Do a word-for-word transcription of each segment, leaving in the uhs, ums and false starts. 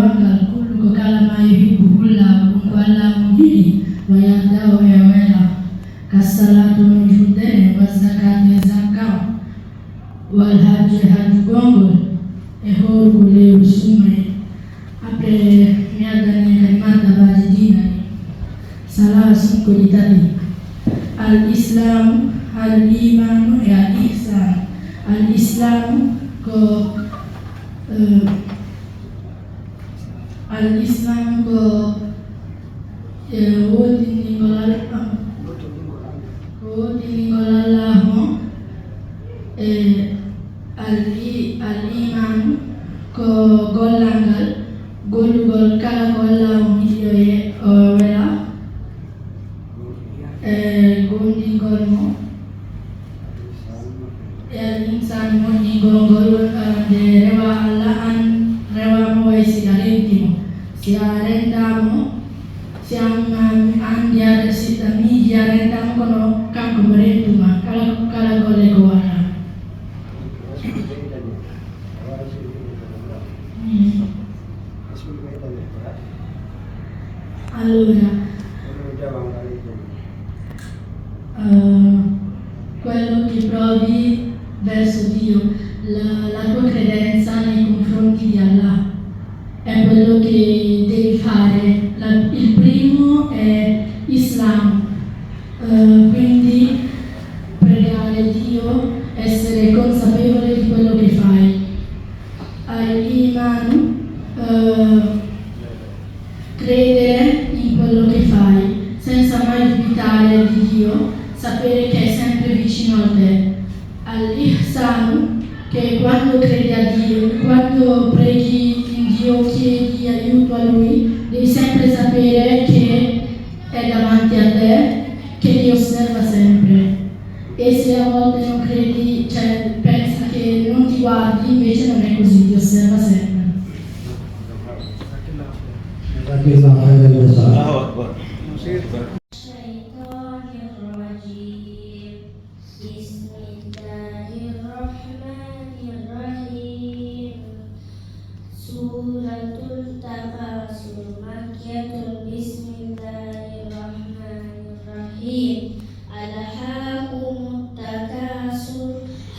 Ngal kullu ko kala ma yuhibbuhu Laahu, ɗum ko Alla on yiɗi, wa yarda o e o wela. Ka salaatu on julde nden, wa zakaatu e zakka on, wal hajju e hajju gongol, e hoorugol lewru suumayee. Après, mi addani en kadi martabaaji diina ɗin. Salaasun ko ɗi tati. Al islaamu, al iimaanu e al ihsaanu. Al islaamu ko, eh, al islaamu ko, eh, woodiningol Al-, ko woodiningol Allaahu on, e al i-, al iimaanu ko gollal ngal, gollugol kala ko Allaahu on yiɗi o ye-, o wela. E goonɗingol mo, e al insaanu moƴƴingol ngol, wonɗo nde rewa Alla an, rewa mo way si a renti mo. Si a rentaa mo, si an, an, an, si a miiji a rentaa mo, kono kanko mo rentu ma, kala, kala golle ko waɗaa. Mm. Allora, eh, quello che provi verso Dio, la, la tua credenza nei confronti di Allah, è quello che devi fare. La, il primo è Islam, eh, quindi pregare Dio, essere consapevole di quello che fai. Al-imanu, eh, credere in quello che fai, senza mai dubitare di Dio, sapere che è sempre vicino a te. Al-ihsanu, che quando credi a Dio, quando preghi in Dio, chiedi aiuto a Lui, devi sempre sapere che è davanti a te, che ti osserva sempre. E se a volte non credi, cioè, pensi che non ti guardi, invece non è così, ti osserva sempre. جزاك الله خيرا يا أستاذ. Allahu Akbar. الشيطان الرجيم. بسم الله الرحمن الرحيم. سورة التكاثر مكية. بسم الله الرحمن الرحيم. ألهاكم التكاثر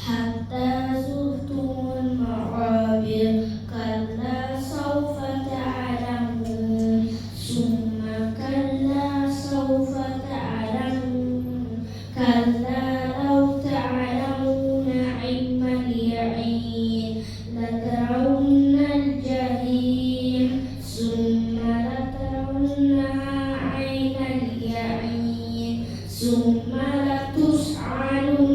حتى زرتم المقابر. كلا سوف تعلمون. ثم كلا سوف تعلمون. كلا لو تعلمون علم اليقين لترون الجحيم ثم لترونها عين اليقين ثم لتسألن